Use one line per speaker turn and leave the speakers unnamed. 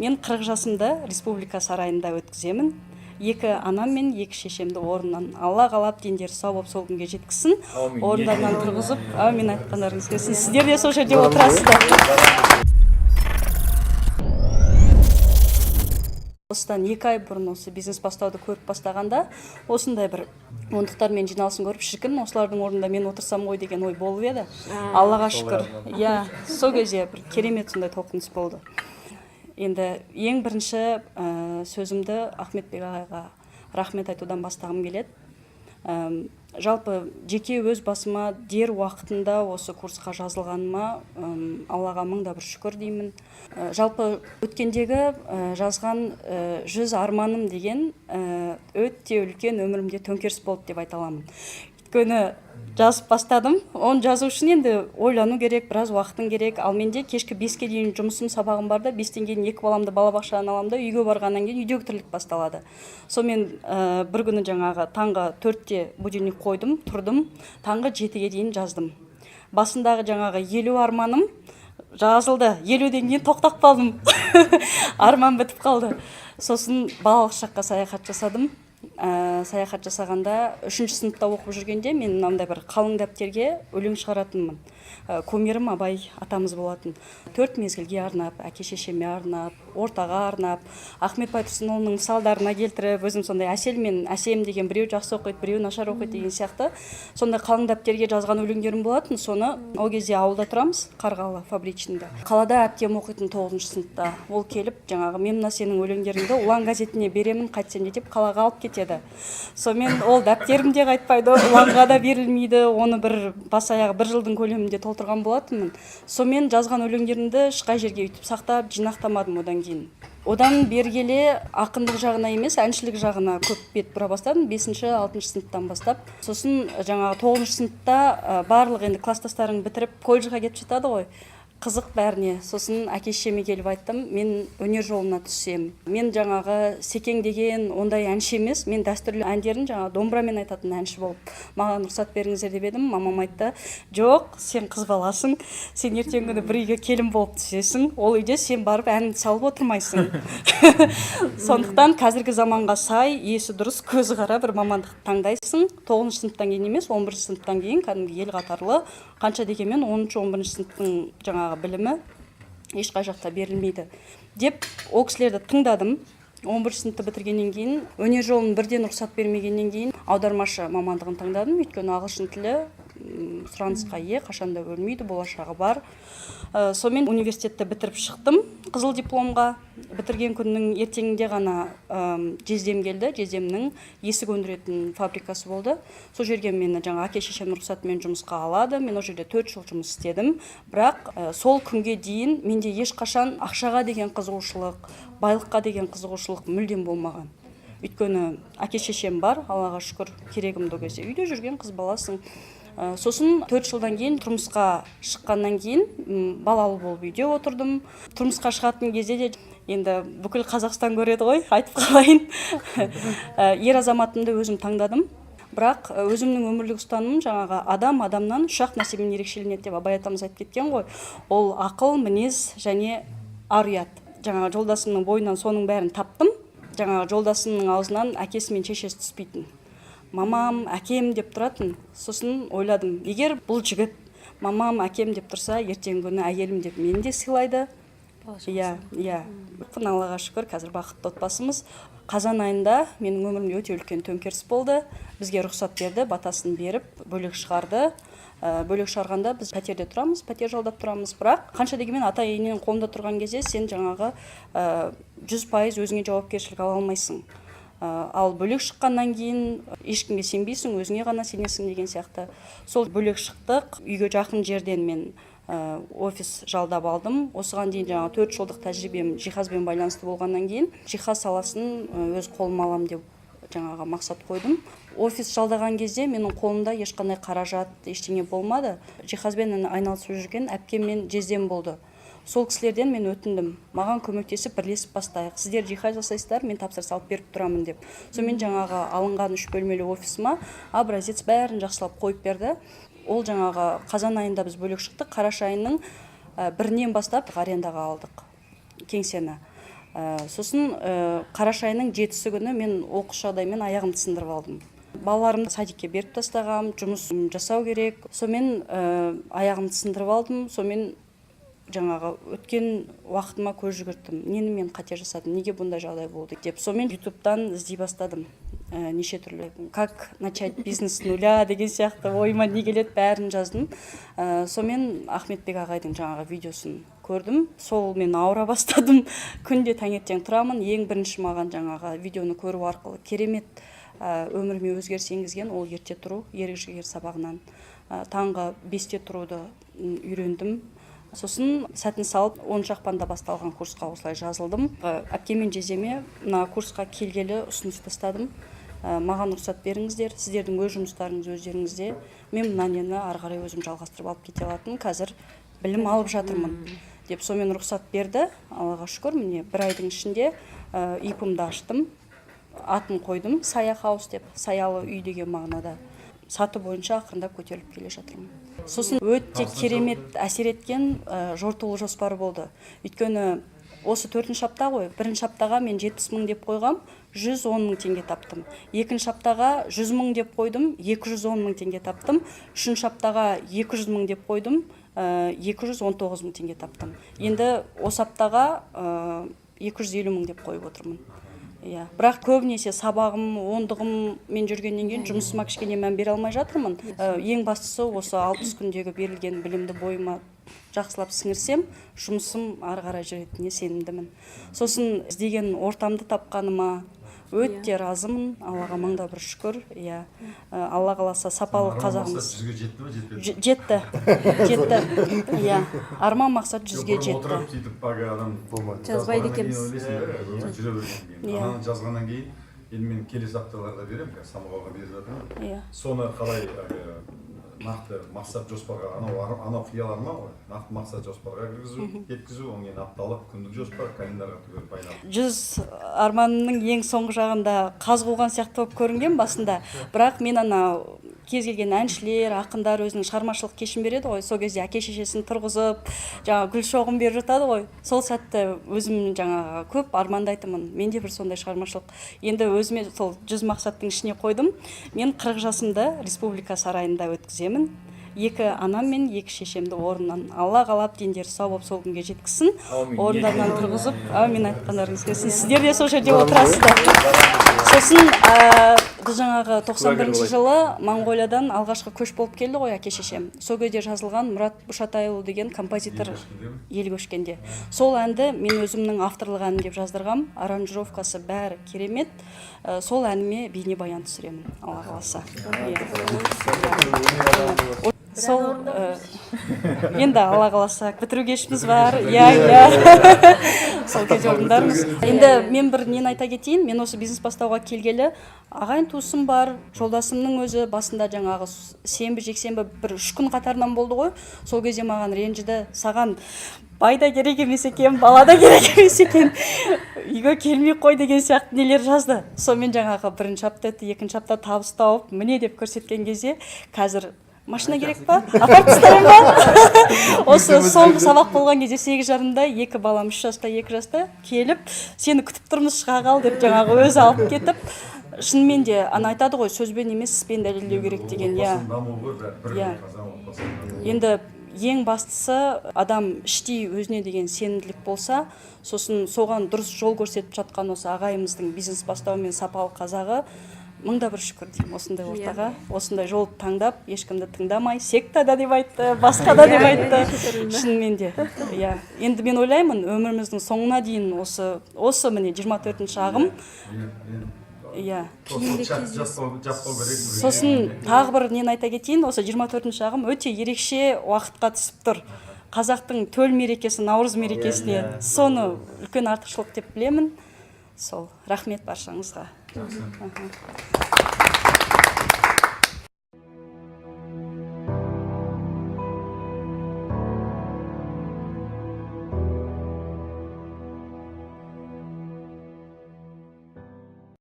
Мен 40 жасымда Республика сарайында өткіземін. Екі анам мен екі шешемді орнынан, Алла қалап, дендері сау болып, сол күнге жеткізсін.
Әумин.
Орындарынан тұрғызып, әумин, айтқандарыңыз келсін. Сіздер де сол жерде отырасыздар. Осыдан 2 ай бұрын осы бизнес бастауды көріп бастағанда, осындай бір ондықтармен жиналысын көріп, шіркін, осылардың орнында мен отырсам ғой деген ой болып еді. Аллаға шүкір, иә, сол кезде бір керемет сондай толқыныс болды. Енді ең бірінші сөзімді Ахметбек ағайға рахмет айтудан бастағым келеді. Жалпы жеке өз басыма дер уақытында осы курсқа жазылғаныма Аллаға мың да бір шүкір деймін. Жалпы өткендегі жазған 100 арманым деген өте үлкен өмірімде төңкеріс болды деп айта аламын. Өйткені жазып бастадым, оны жазу үшін енді ойлану керек, біраз уақытың керек. Ал менде кешкі 5-ке дейін жұмысым, сабағым бар да, 5-тен кейін екі баламды балабақшадан аламын да, үйге барғаннан кейін үйдегі тірлік басталады. Сонымен бір күні жаңағы таңғы 4-те будильник қойдым, тұрдым, таңғы 7-ге дейін жаздым. Басындағы жаңағы 50 арманым жазылды. 50-ден кейін тоқтап қалдым, арман бітіп қалды. Сосын балалық шаққа саяхат жасадым. Саяхат жасағанда, үшінші сыныпта оқып жүргенде, мен мынандай бір қалың дәптерге өлең шығаратынмын. Кумирім Абай атамыз болатын. Төрт мезгілге арнап, әке шешеме арнап, ортаға арнап, Ахмет Байтұрсынұлының мысалдарына келтіріп, өзім сондай Әсел мен Әсем деген, біреу жақсы оқиды, біреу нашар оқиды деген сияқты, сондай қалың дәптерге жазған өлеңдерім болатын. Соны ол кезде ауылда тұрамыз, Қарғалы Фабричныйда. Қалада әпкем оқитын тоғызыншы сыныпта. Ол келіп, жаңағы, мен мына сенің өлеңдеріңді Ұлан газетіне беремін, қайтсем де деп, қалаға алып кетеді. Сонымен ол дәптерім де қайтпайды, Ұланға да берілмейді. Оны бір бас аяғы бір жылдың көлемінде толтырған болатынмын. Сонымен жазған өлеңдерімді ешқай жерге өйтіп сақтап, жинақтамадым. Одан кейін, одан бері келе ақындық жағына емес, әншілік жағына көп бет бұра бастадым, бесінші, алтыншы сыныптан бастап. Сосын жаңағы тоғызыншы сыныпта барлық енді класстастарың бітіріп, колледжға кетіп жатады ғой, қызық бәріне. Сосын әке шешеме келіп айттым: мен өнер жолына түссем. Мен жаңағы Секең деген ондай әнші емес, мен дәстүрлі әндерін жаңағы домбырамен айтатын әнші болып, маған рұқсат беріңіздер деп едім, мамам айтты: жоқ, сен қыз баласың, сен ертеңгі күні бір үйге келін болып түсесің, ол үйде сен барып ән салып отырмайсың. Сондықтан қазіргі заманға сай, есі дұрыс, көзі қара бір мамандық таңдайсың. Тоғызыншы сыныптан кейін емес, 11-ші сыныптан кейін кәдімгі ел қатарлы. Қанша дегенмен 10-шы, 11-ші сыныптың жаңағы білімі ешқай жақта берілмейді деп, ол кісілерді тыңдадым. 11-ші сыныпты бітіргеннен кейін, өнер жолын бірден рұқсат бермегеннен кейін, аудармашы мамандығын таңдадым. Өйткені ағылшын тілі сұранысқа ие, қашанда өлмейді, болашағы бар. Сонымен университетті бітіріп шықтым қызыл дипломға. Бітірген күннің ертеңінде ғана жездем келді. Жездемнің есік өндіретін фабрикасы болды. Сол жерге мені жаңа әке шешемнің рұқсатымен жұмысқа алады. Мен ол жерде 4 жыл жұмыс істедім. Бірақ сол күнге дейін менде ешқашан ақшаға деген қызығушылық, байлыққа деген қызығушылық мүлдем болмаған. Өйткені әке шешем бар, Аллаға шүкір, керегімді ол кезде, үйде жүрген қыз баласың. Сосын 4 жылдан кейін тұрмысқа шыққаннан кейін балалы болып үйде отырдым. Тұрмысқа шығатын кезде де, енді бүкіл Қазақстан көреді ғой, айтып қалайын. Ер азаматымды өзім таңдадым. Бірақ өзімнің өмірлік ұстанымым: жаңағы адам адамнан үш ақ нәрсемен ерекшеленеді деп Абай атамыз айтып кеткен ғой. Ол ақыл, мінез және ар ұят. Жаңағы жолдасымның бойынан соның бәрін таптым. Жаңағы жолдасымның аузынан әкесі мен шешесі түспейтін, мамам, әкем деп тұратын. Сосын ойладым: егер бұл жігіт мамам, әкем деп тұрса, ертеңгі күні әйелім деп мені де сыйлайды. Иә, Аллаға шүкір, қазір бақытты отбасымыз. Қазан айында менің өмірімде өте үлкен төңкеріс болды. Бізге рұқсат берді, батасын беріп, бөлек шығарды. Бөлек шығарғанда біз пәтерде тұрамыз, пәтер жалдап тұрамыз. Бірақ қанша дегенмен ата ененің қолында тұрған кезде сен жаңағы 100% өзіңе жауапкершілік ала алмайсың. Ал бөлек шыққаннан кейін ешкімге сенбейсің, өзіңе ғана сенесің деген сияқты. Сол бөлек шықтық. Үйге жақын жерден мен офис жалдап алдым. Осыған дейін жаңағы 4 жылдық тәжірибем жиһазбен байланысты болғаннан кейін, жиһаз саласын өз қолыма аламын деп жаңағы мақсат қойдым. Офис жалдаған кезде менің қолымда ешқандай қаражат, ештеңе болмады. Жиһазбен айналысып жүрген әпкем мен жездем болды. Сол кісілерден мен өтіндім: маған көмектесіп, бірлесіп бастайық, сіздер жиһаз жасайсыздар, мен тапсырыс алып беріп тұрамын деп. Сонымен жаңағы алынған үш бөлмелі офисыма образец, бәрін жақсылап қойып берді. Ол жаңағы қазан айында біз бөлек шықтық, қараша айының 1-інен бастап арендаға алдық кеңсені. Сосын қараша айының 7-сі күні мен оқыс жағдаймен аяғымды сындырып алдым. Балаларымды садикке беріп тастағам, жұмыс жасау керек. Сонымен аяғымды сындырып алдым. Сонымен жаңағы өткен уақытыма көз жүгірттім: нені мен қате жасадым, неге бұндай жағдай болды деп. Сонымен Ютубтан іздей бастадым, неше түрлі «как начать бизнес с нуля» деген сияқты, ойыма не келеді, бәрін жаздым. Сонымен Ахметбек ағайдың жаңағы видеосын көрдім. Сол мен ауыра бастадым. Күнде таңертең тұрамын. Ең бірінші маған жаңағы видеоны көру арқылы керемет өміріме өзгеріс енгізген ол ерте тұру, ерік жігер сабағынан. Таңғы 5-те тұруды үйрендім. Сосын сәтін салып 10 ақпанда басталған курсқа осылай жазылдым. Әпкем мен жездеме мына курсқа келгелі ұсыныс тастадым: Маған рұқсат беріңіздер, сіздердің өз жұмыстарыңыз өздеріңізде, мен мына нені ары қарай өзім жалғастырып алып кете алатын, қазір білім алып жатырмын деп. Сонымен рұқсат берді, Аллаға шүкір. Міне, бір айдың ішінде ИП-ымды аштым, атын қойдым «Сая хаус» деп, саялы үй деген мағынада. Саты бойынша ақырындап көтеріліп келе жатырмын. Сосын өте керемет әсер еткен жортуыл жоспары болды. Өйткені осы төртінші апта ғой. Бірінші аптаға мен 70 мың деп қойғам, 110 мың теңге таптым. Екінші аптаға 100 мың деп қойдым, 210 мың теңге таптым. Үшінші аптаға 200 мың деп қойдым, 219 мың теңге таптым. Енді осы аптаға 250 мың деп қойып отырмын, иә. Бірақ көбінесе сабағым, ондығыммен жүргеннен кейін жұмысыма кішкене мән бере алмай жатырмын. Ең бастысы, осы 60 күндегі берілген білімді бойыма жақсылап сіңірсем, жұмысым ары қарай жүретініне сенімдімін. Сосын іздеген ортамды тапқаныма өте разымын, Аллаға мың да бір шүкір, иә. Алла қаласа, сапалы қазағымыз.
100-ге жетті ме, жетпеді?
Жетті, жетті, иә. Арман мақсат 100-ге
Бұрын
жетті.
Отырып сөйтіп әлгі адам
Болмайды.
Жазбайды
жазғаннан кейін
екенбіз.
ойлайсың да, өмір жүре бергеннен кейін.
Иә.
Ананы жазғаннан кейін енді мен келесі апталарда беремін, қазір Самғауға беріп жатырмын. Соны қалай әлгі нақты мақсат жоспарға, анау қиял арман ғой, нақты мақсат жоспарға кіргізу, жеткізу, одан кейін апталық, күндік жоспар, календарға түгел байлап.
100 арманның ең соңғы жағында қаз қуған сияқты болып көрінген басында. Бірақ мен ана кез келген әншілер, ақындар өзінің шығармашылық кешін береді ғой, сол кезде әке шешесін тұрғызып, жаңағы гүл шоғын беріп жатады ғой. Сол сәтті өзім жаңағы көп армандайтынмын: мен де бір сондай шығармашылық. Енді өзіме сол 100 мақсаттың ішіне қойдым: мен 40 жасымда Республика сарайында өткіземін. Екі анам мен екі шешемді орнынан, Алла қалап, дендері сау болып, сол күнге жеткізсін.
Әумин.
Орындарынан тұрғызып, әумин айтқандарыңыз келсін. Сіздер де сол жерде отырасыздар. Сосын біз жаңағы 91 жылы Моңғолиядан алғашқы көш болып келді ғой әке шешем. Сол кезде жазылған Мұрат Бушатайұлы деген композитор «Ел көшкенде», сол әнді мен өзімнің авторлық әнім деп жаздырғам. Аранжировкасы, бәрі керемет. Сол әніме бейнебаян түсіремін, Алла қаласа. Иә. Сол енді, Алла қаласа, бітіру кешіміз бар, иә, сол кезде орындармыз. Енді мен бір нені айта кетейін: мен осы бизнес бастауға келгелі ағайын туысым бар, жолдасымның өзі басында жаңағы сенбі, жексенбі, бір 3 күн қатарынан болды ғой, сол кезде маған ренжіді: «Саған бай да керек емес екен, бала да керек емес екен, үйге келмей қой», — деген сияқты нелер жазды. Сонымен жаңағы бірінші апта өтті, екінші апта табыс тауып, міне деп көрсеткен кезде: «Қазір машина керек па, апарып тастайын ба?» Осы соңғы сабақ болған кезде 8:30-да екі балам, 3 жаста, 2 жаста, келіп: «Сені күтіп тұрмыз, шыға қал», — деп жаңағы өзі алып кетіп. Шынымен де ана айтады ғой, сөзбен емес, іспен дәлелдеу керек деген, иә.
Отбасының дамуы ғой бәрі бір. Қазан отбасының дамуы.
Енді ең бастысы, адам іштей өзіне деген сенімділік болса, сосын соған дұрыс жол көрсетіп жатқан осы ағайымыздың бизнес бастау мен сапалы қазағы, мың да бір шүкір деймін осындай ортаға, осындай жол таңдап, ешкімді тыңдамай, секта да деп айтты, басқа да деп айтты. Шынымен де, иә. Енді мен ойлаймын, өміріміздің соңына дейін осы міне, 24-ағым, иә.
Сол жаппау керек.
Сосын тағы бір нені айта кетейін: осы 24 ағым өте ерекше уақытқа түсіп тұр, қазақтың төл мерекесі Наурыз мерекесіне. Соны үлкен артықшылық деп білемін. Сол, рахмет баршаңызға.
Жақсы.